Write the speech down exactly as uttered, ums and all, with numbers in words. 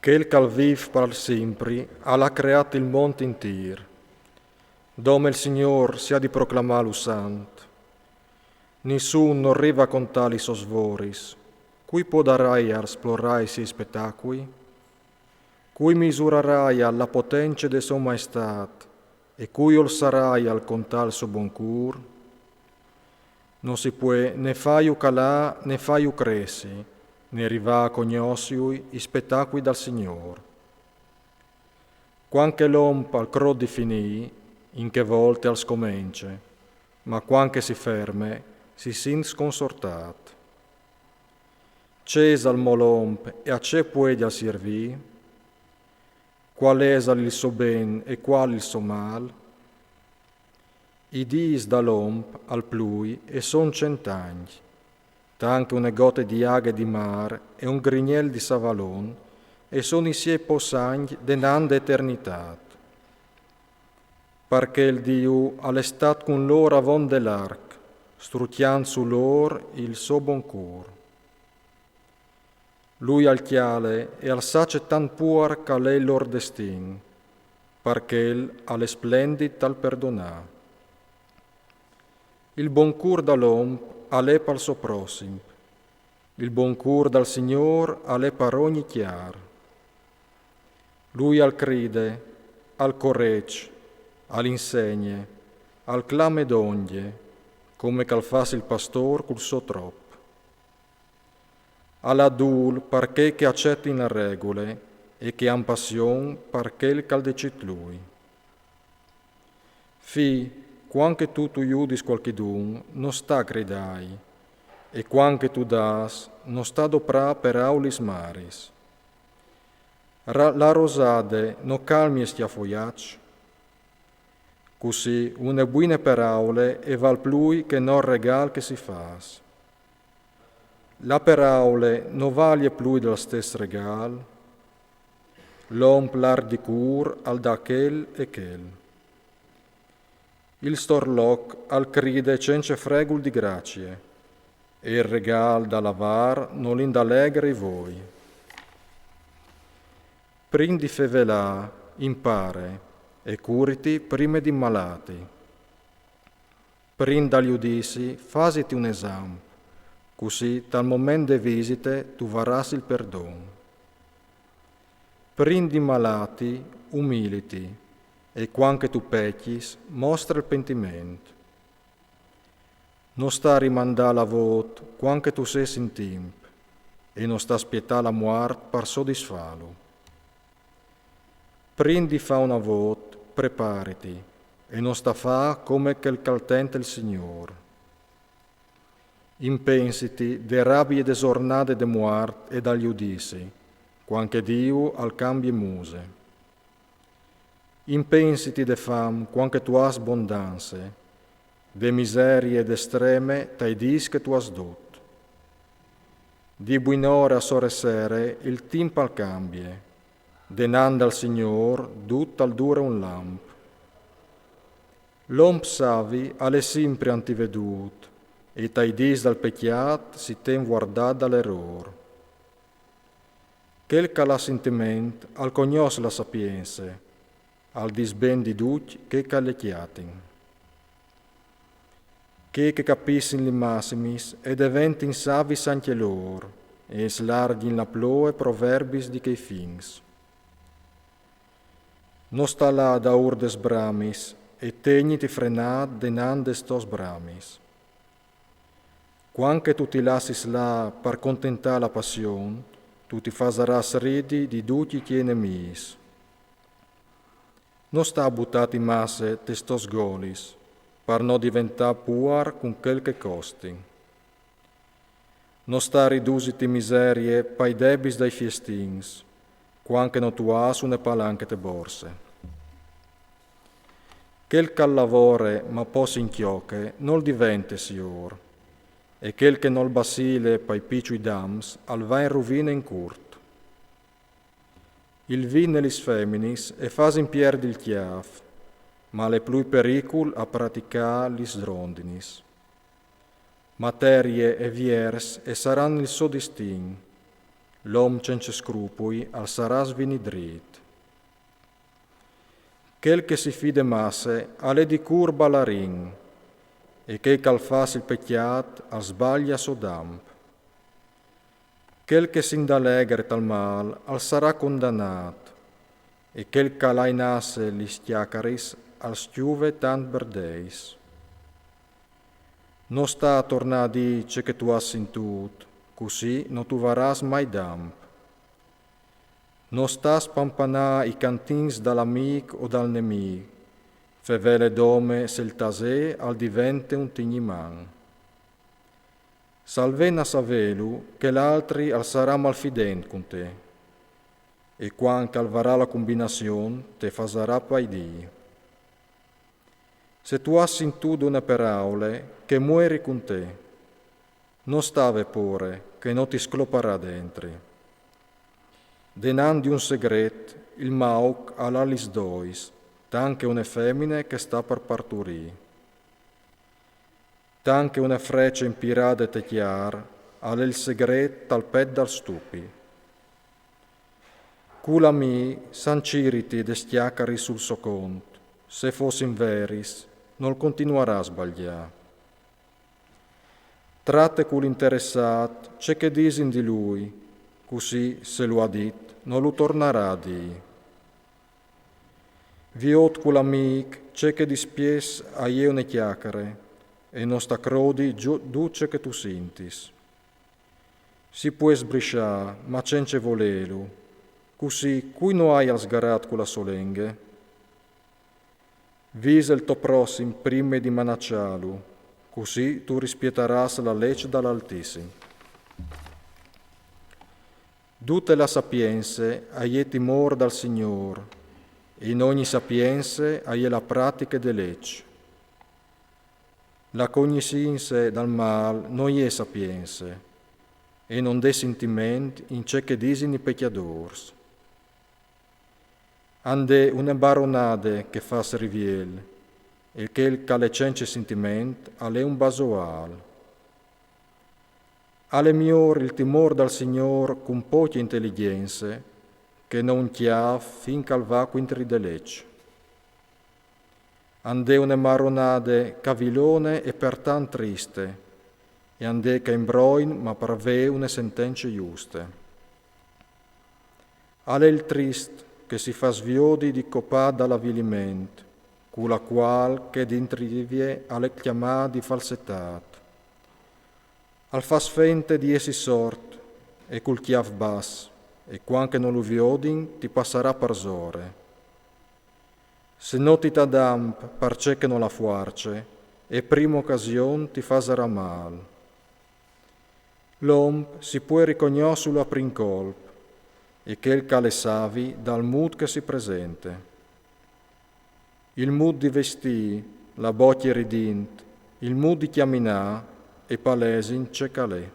Chel ch'al vîf par simpri al à creât il mont intîr. Dome il Signôr si à di proclamâlu sant. Nissun nol riva a contâ lis sôs voris. Cui podaraial splorâ i siei spetacui? Cui misuraraial la potence de sô maestât? E cui olsaraial contâ il so bon cûr? No si puè ne fâju calâ ne fâju cressi, ne rivâ a cognossiui i spetacui dal Signôr. Cuant che l'om al crôt di finî, in chê volte al scomence, ma cuant che si ferme, si sint sconsortât. Ce isal mo l'om e a ce puedial sirvî? Cuâl isal il so ben e cuâl il so mâl? I dîs dal om al plui e son cent agns, tant che une gote di aghe di mâr e un grignel di savalon e son i siei pôcs agns denant de eternitât. Parcè il Diu al è stât cun lôr avonde larc, strucjant su lôr il so bon cûr. Lui al cjale e al sace tant puar ch'al è il lôr destin, parcè ch'el al è splendid tal perdonâ. Il bon cûr dal om al è pal so prossim. Il bon cûr dal Signôr al è par ogni cjar. Lui al cride, al corregç, al insegne, al clame dongje, come ch'al fâs il pastôr cul so trop. Al à dûl par chei che a cetin la regule e che a àn passion par chel ch'al decît lui. Fi, cuant che tu tu judis cualchidun, no sta gridâi, e cuant che tu dâs, no sta doprâ peraulis maris. Ra-, la rosade no calmie il scjafoiaç? Cussì une buine peraule e vâl plui che no il regâl che si fâs. La peraule no valie plui dal stes regâl? L'om plar di cûr al dà chel e chel. Il storloc al cride cence fregul di gracie, e il regâl dal avâr nol indalegre i voi. Prin di fevelâ, impare, e curiti prime di malâti. Prin dal judizi, fasiti un esam, cussì tal moment de visite tu varâs il perdon. Prin di malâti, umiliti, e cuant che tu pecjis, mostre il pentiment. No sta rimandâ la vot cuant che tu sês in timp, e no sta spietâ la muart par sodisfâlu. Prin di fâ une vot, prepariti, e no sta fâ come chel ch'al tente il Signôr. Impensiti de rabie de zornade de muart e dal judizi, cuant che Diu al cambie muse. Impensiti de fam cuant che tu âs bondance, de miserie e de streme tai dîs che tu âs dut. Di buinore a soressere il timp al cambie, denant dal Signôr dut al dure un lamp. L'om savi al è simpri antivedût, e tai dîs dal pecjât si ten vuardât dal erôr. Chel ch'al à sintiment al cognòs la sapience, al dîs ben di ducj chei ch'a le cjatin. Chei che capissin li massimis e deventin savis ancje lôr, e e slargjin la ploe proverbis di chei fins. No sta lâ daûr des bramis, e tegniti frenât denant des tôs bramis. Cuant che tu ti lassis lâ par contentâ la passion, tu ti fasarâs ridi di ducj i tiei nemîs. No sta butâti masse tes tôs golis, par no deventâ puar cun chel che costin. No sta ridusiti miserie pai debits dai fiestins, cuant che no tu âs une palanche te borse. Chel ch'al lavore ma po si incjoche, nol devente siôr, e chel che nol bacile pai piçui dams al va in ruvine in curt. Il vin e lis feminis e fasin pierdi il cjâf, ma al è plui pericul a praticâ lis drondinis. Materie e viers e saran il so distin, L'om cence scrupui al sarà svinidrît. Chel che si fide masse al è di cûr balarin, e chel ch'al fâs il pecjât al sbaglia sodamp. Chel che s'indalegre tal mâl al sarà condanât, e chel ch'al à in asse lis cjacaris al scjuve tant berdeis. No sta a tornâ a dî ce che tu âs sintût, cussì no tu varâs mai damp. No sta a spampanâ i cantins dal amîc o dal nemîc, fevele dome se il tasê al divente un tigniman. S'al ven a savêlu, chel altri al sarà malfident cun te, e cuant ch'al varà la cumbinazion te fasarà paidî. Se tu âs sintût une peraule, che mueri cun te. No sta vê pôre, che no ti scloparà dentri. Denant di un segret, il mauc al à lis dois, tant che une femine che sta par parturî. Tant che une frece impirade te cjar, al è il segret tal pet dal stupi. Cul amì s'anciriti des cjacaris sul so cont, se fossin veris, nol continuarà a sbagliâ. Trate cul interessât ce che disin di lui, cussì se lu à dit, no lu tornarà a dî. Viôt cul amîc ce che di spiès a je une cjacare, e no sta crodi dut ce che tu sintis. Si pues sbrisciâ, ma cence volêlu, cussì cui no aial sgarât cu la sô lenghe? Vise il to prossim prime di manaçâlu, cussì tu rispietarâs la leç dal Altissim. Dute la sapience a je timôr dal Signôr, e in ogni sapience a je la pratiche de leç. La cognissince dal mâl no je sapience, e no 'nd è sintiment in ce che disin i pecjadôrs. A 'nd è une baronade che fâs riviel, e chel ch'al è cence sintiment al è un basoâl. Al è miôr il timôr dal Signôr cun pocje inteligjence, che no un cjâf fin ch'al va cuintri de leç. A 'nd è une maronade cavilone e pertant triste, e a 'nd è ch'a imbroin ma par vê une sentence juste. Al è il trist che si fâs viodi di copâ dal aviliment, cu la cuâl che dintrivie al è clamât di falsetât. Al fâs fente di jessi sort e cul cjâf bas, e cuant che no lu viodin ti passarà parsore. Se no ti tadamp parcè che nol à fuarce, e prime ocasion ti fasarà mâl. L'om si pues ricognossîlu a prin colp, e chel ch'al è savi dal mût che si presente. Il mût di vestî, la bocje ridint, il mût di cjaminâ e palesin ce ch'al è.